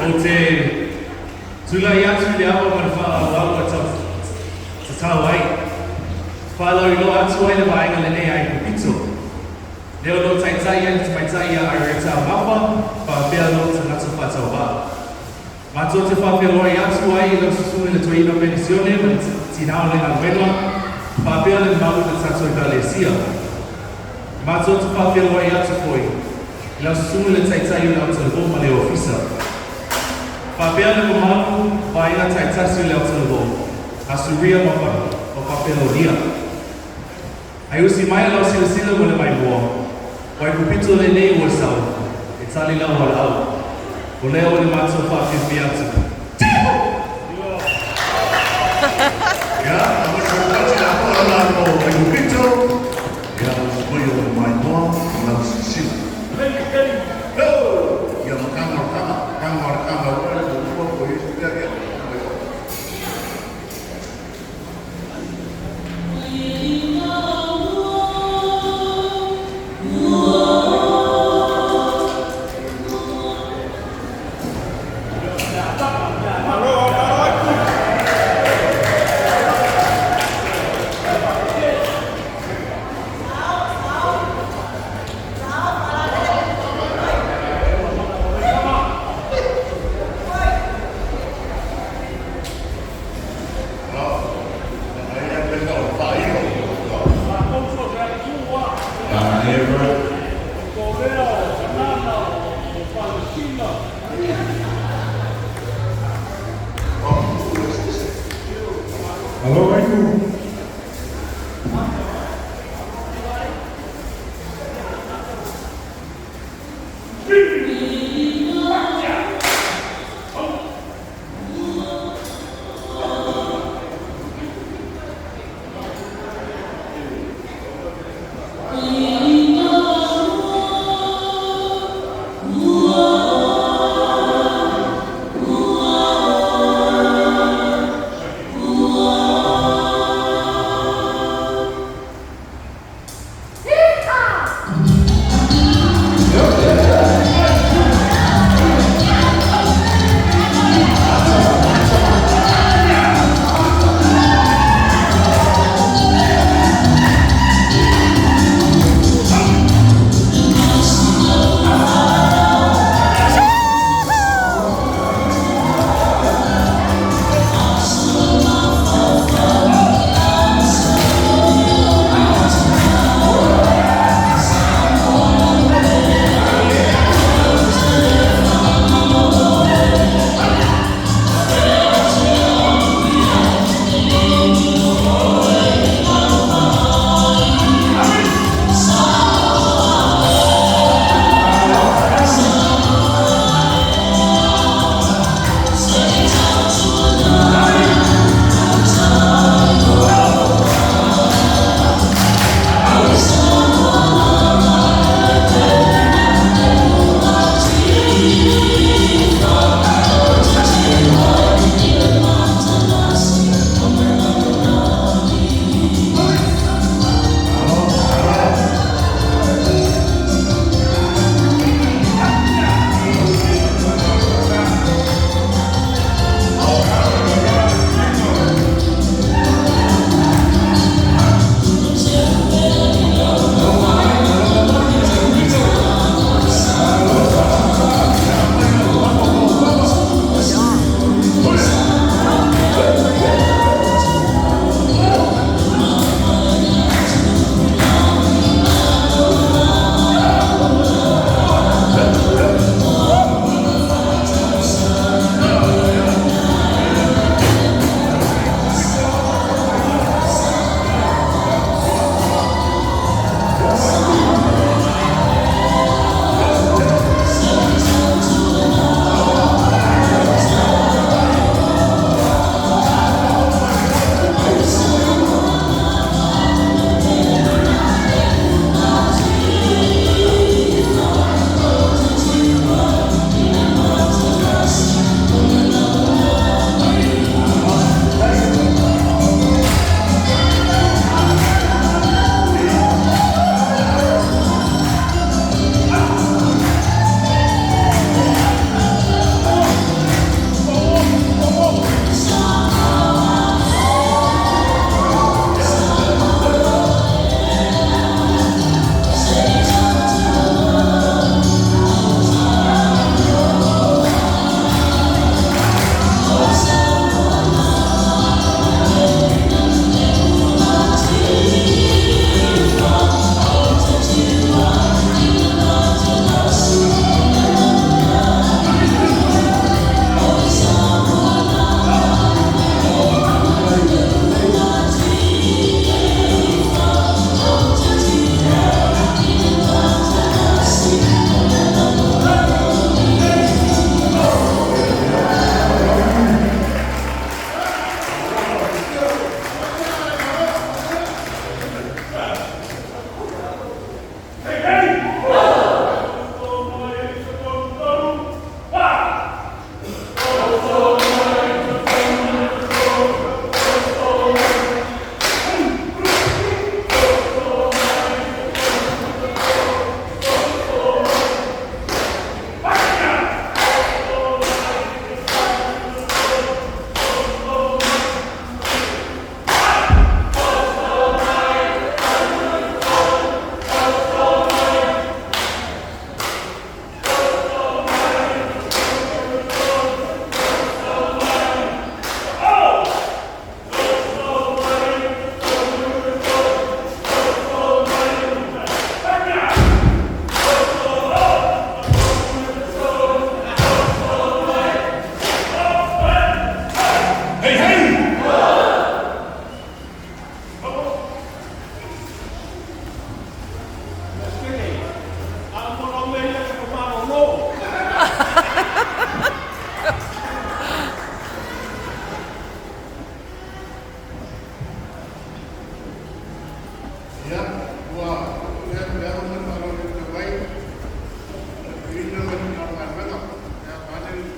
Ou te tulai atu i le ava ma le faaaloalo e tatau ai, faalauiloa atu ai le vaega lenei a Aikupito, lea o lo o taitai ai le tamaitai ia Ireta Augafa faapea lou tagata faatauvaa. Matou te faafeiloai atu ai i lau susuga i le Toeaina Penisione ma le Tina o le Galuega faapea le mamalu o le tatou Ekalesia. Matou te faafeiloai atu foi i lau susuga i le Taitai o le Autalavou ma le Ofisa faapea le mamalu o aiga taitasi o le Autalavou, Asuria ma Papelonia. Ae usi mai lau silasila ma le maimoa, ua Aikupito lenei ua sau e tali lau valaau. O lea o le matou faafiafia atu. Ia, a mata o la o Aikupito, ia usi mai o le maimoa ma lau silasila. Ia ma kanga o le kanga, kanga o le kanga ua le ua o Iesu pea ia. Alo Aiku.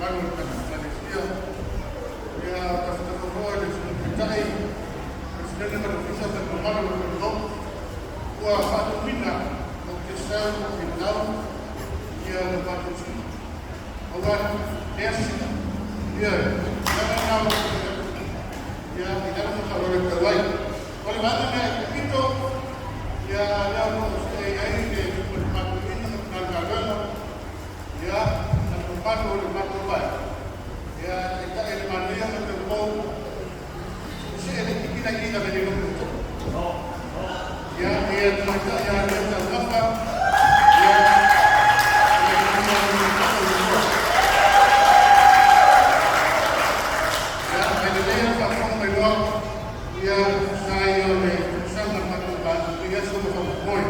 mamalu o le tatou Ekalesia, ia tafatafafoa i le Susuga Taitai, Peresetene ma le Ofisa ma le mamalu o le Fono, ua faatuina ou te sau i lau ia le matou sui. Aua lea sina, ia, lana na o ia, i lalo ma faaaloalo e tau ai. O le vaega lea e pito, ia, lea o lo o feagai ai le matuaina ma le galuega, ia, na le mamalu o le matou vaega, ia, taitai le manuia ma taupou, se e le kikina i ina le loto. Ia, ia, taitai ia le taumafa, ia, ia, e lelei le faafofoga mai loa, ia, sa ia o le tausaga ma matou vaega, i aso ma faamoemoe.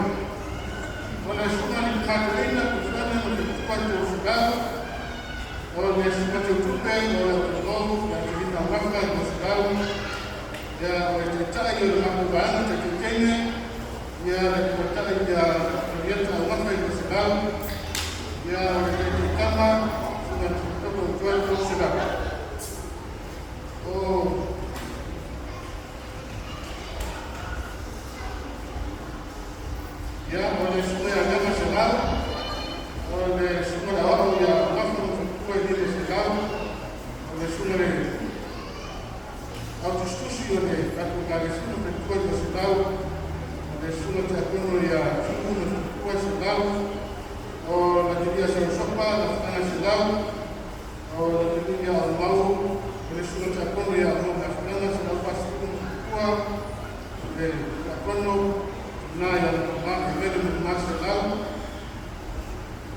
O le susuga i le matuaina, tufuana ma te tupa i tausilau, o le susuga teutupe, o le autonou, ia Angelina Wafa i tausilau, ia, o le taitai o le matou vaega, taitaitene, ia, le taitai ia Marieta Augafa i tausilau, ia, o le taitaitama, susuga Tuputoko Utua i tausilau. O ia, o le susuga ia Lema Selau, o le susuga le aoao ia Augafa ma Faletua i lima selau, o le susuga le autusitusi o le tatou Ekalesia ma Faletua i 200, o le susuga tiakono ia Tupu ma Faletua 100, o la Tilia Sausopa la Fanaga 100, o la Tilia Aumau, o le susuga tiakono ia Aumau ma Fanaga 140 ma Faletua, o le tiakono na ia ma Emele ma 100,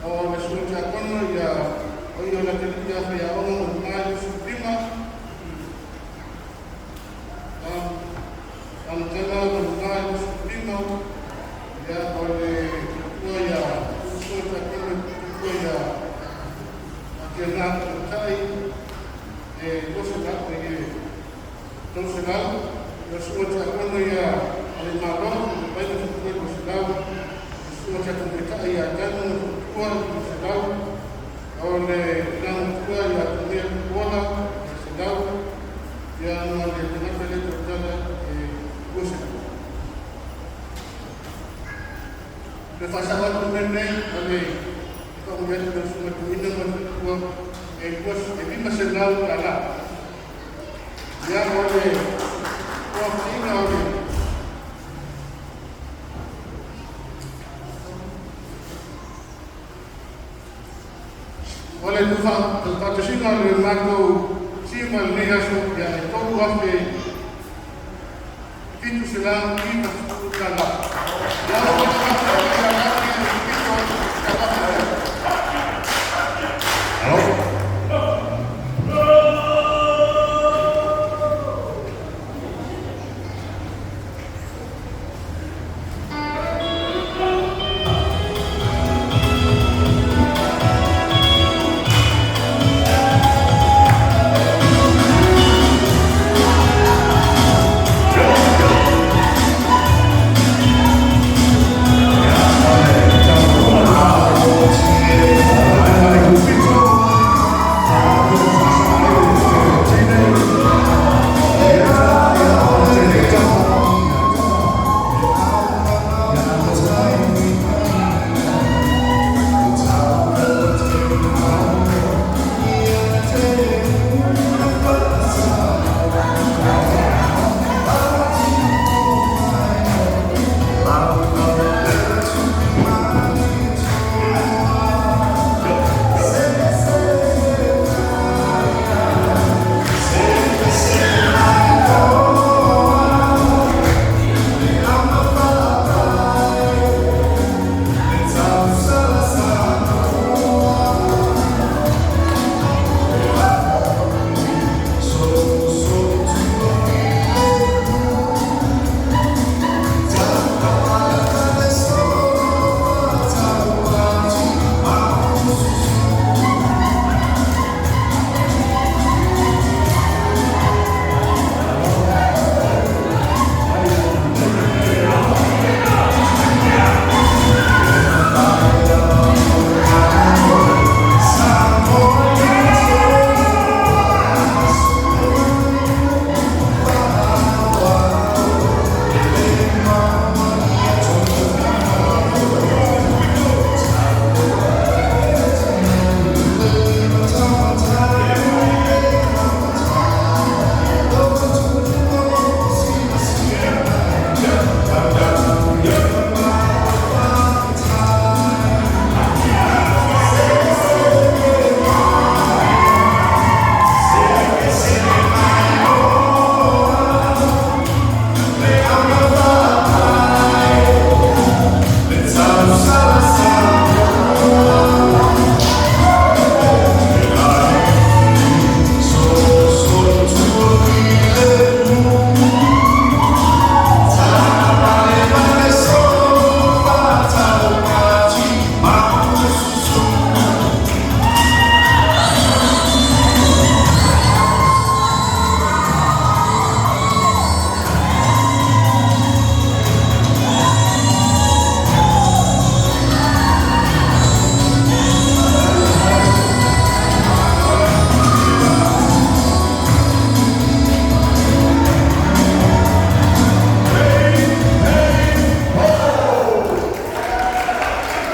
o le susuga tiakono ia o ia la Tilia Faiaoga ma 25, Amatala ma 25, ia, o le tua ia susuga tiakono tua ia Atiana Tai e 200 e 300, ia susuga tiakono ia Ale Malo ma pai ma Faletua 200, susuga tiakono tai ia Tanu ma Faletua 200, o le ina tua ia Tumia Tupuola 100, ia ma le tagata le tautala e 200. Le faasao atu lenei o le faamanuia atu le susuga tuuina ma le faletua e e $500. Ia, o le toafiina o le o le faatasiga o le matou sima i lenei aso, ia, e $3,790. Ia, o le